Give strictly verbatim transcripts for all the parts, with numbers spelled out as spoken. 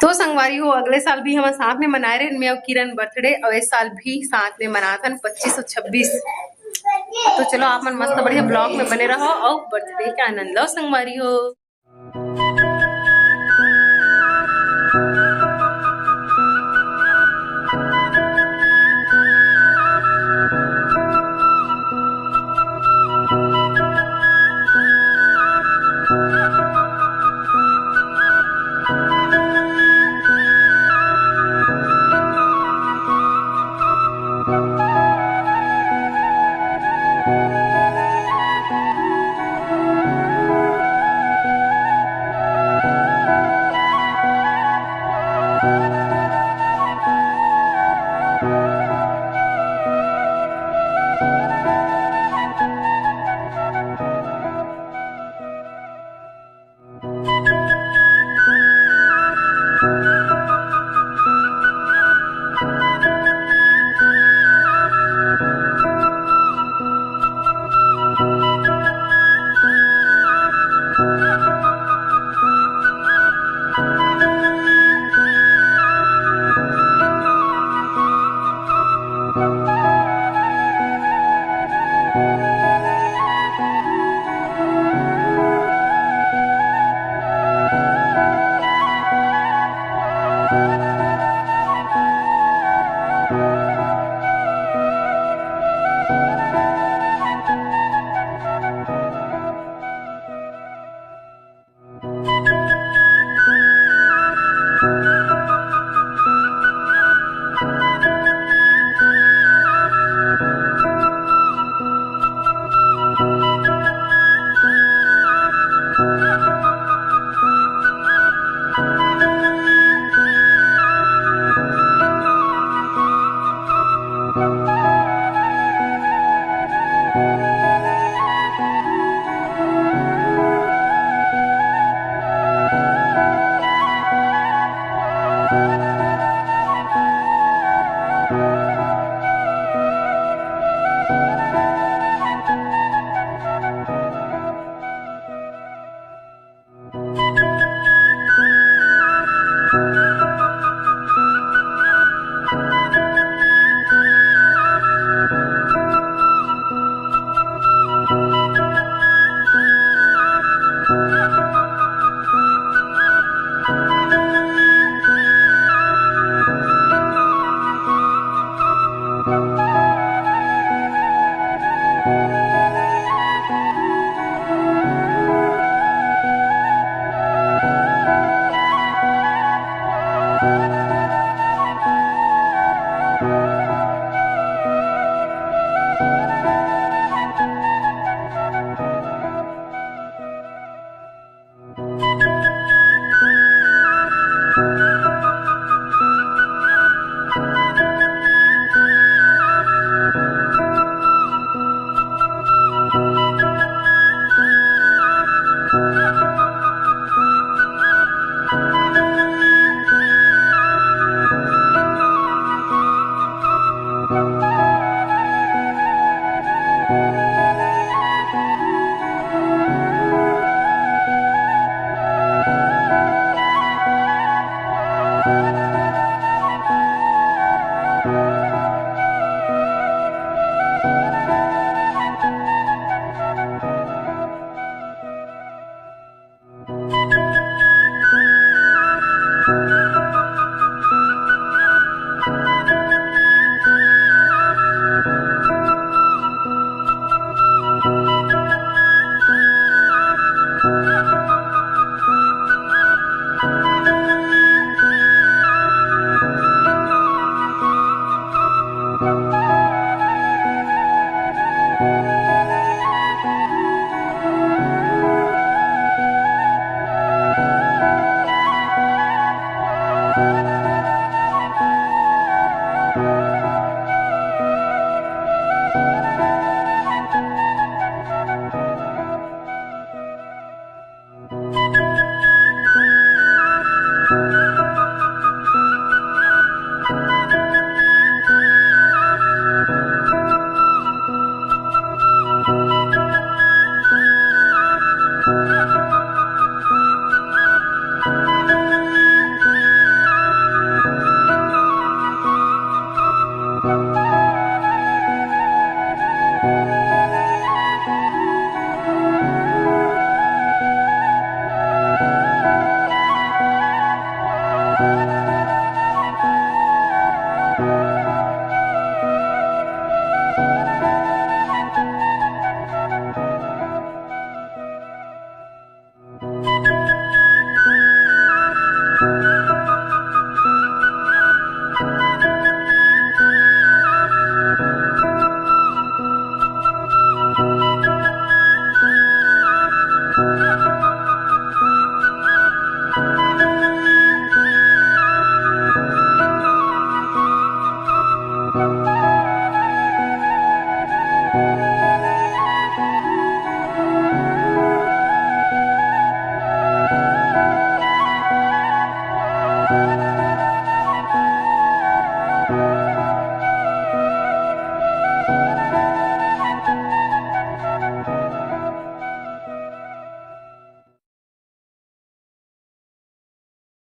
तो संगवारी हो, अगले साल भी हम साथ में मनाए रहे, मैं और किरण बर्थडे, और इस साल भी साथ में मनाथन पच्चीस और छब्बीस। तो चलो, आप मन मस्त बढ़िया ब्लॉग में बने रहो और बर्थडे के आनंद लो संगवारी हो।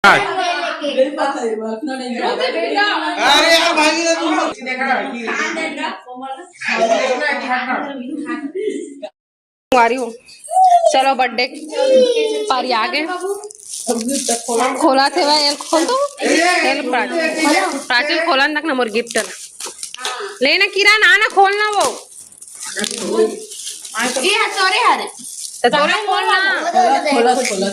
अरे यार, भाई ना तुम लोग। संगवारी हो, चलो बर्थडे पारी आगे। खोला थे भाई, एल खोल दो। एल प्राची, प्राची खोलन तक ना मोर गिफ्ट ना। लेना किरण, आना खोलना वो। ये है तोरे हरे। तो तोरे खोलना। खोला, खोला, खोला।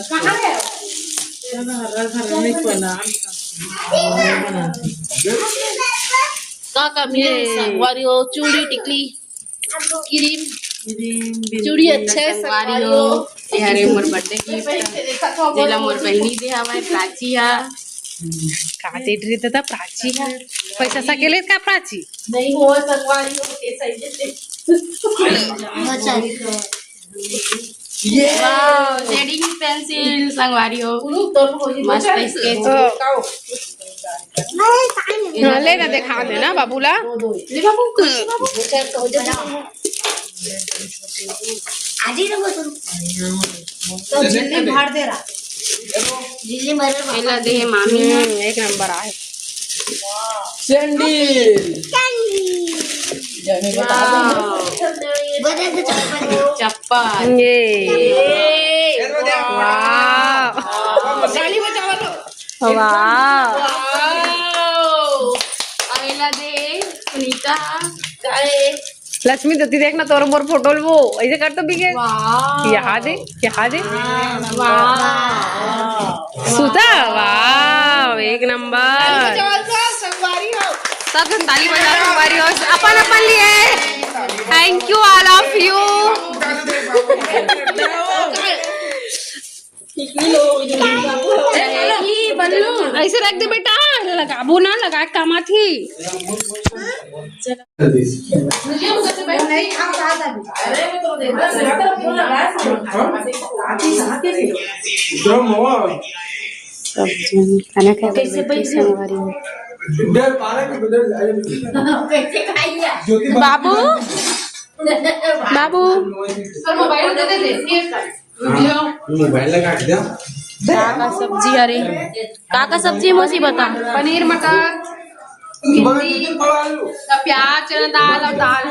का का मिले ये। संगवारी हो, चूड़ी, टिकली, क्रीम, क्रीम, चूड़ी बिल्कुल, अच्छे संगवारी संगवारी हो। हो। ये हरे मोर बर्थडे गिफ्ट। जेला मोर बहिनी दे हवय, प्राची हा। का दे रही था प्राची हा? पैसा सकेले का प्राची? नहीं हो संगवारी हो, कैसा ही देते। वाओ, शेडिंग पेंसिल संगवारी हो। मस्त स्केच। हाँ, ले ना, दिखा देना बाबूला। ले बाबू, बाबू। आज ही रहो तुम। तो झिल्ली भर दे रहा। झिल्ली भर रहा। एला दे मामी। हम्म, एक नंबर आए। सैंडल। वाओ। चप्पल। ये। वाओ। वाओ। वाओ। अउ एला दे सुनीता। लक्ष्मी दत्ती, देखना तोर मोर फोटो ल वो ऐसे कर तो बिगे। वाह। यहाँ दे, यहाँ दे। वाह। सुता, वाह, एक नंबर। सब जन ताली बजा, संगवारी हो, अपन अपन लिए। Thank you all of you। ऐसे रख दे बेटा, लगाबो ना, लगा के काम आती। सब जन खाना खाए बर बैठे संगवारी हो। बाबू, बाबू। मोबाइल लगा के दे। का का सब्जी हरे? का का सब्जी मौसी बता? पनीर मटर, भिंडी, प्याज, चना दाल अउ दाल।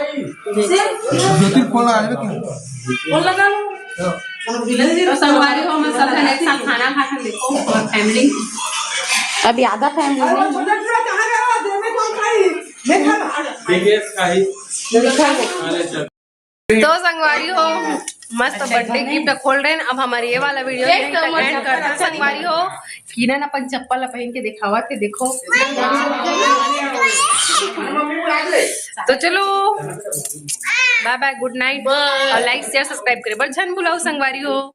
अउ संगवारी हो, हमन सब झन एक साथ खाना खाथन, देखो, हमर फैमिली। अभी आधा फैमिली नहीं। तो संगवारी हो, मस्त बर्थडे गिफ्ट खोल रहे हैं। अब हमर ये वाला वीडियो यहीं तक एंड करते हैं संगवारी हो। किरण अपन चप्पल ला पहन के दिखावत हे, देखो। तो चलो, बाय बाय, गुड नाइट, अउ लाइक शेयर सब्सक्राइब करे बर झन भुलाओ संगवारी हो।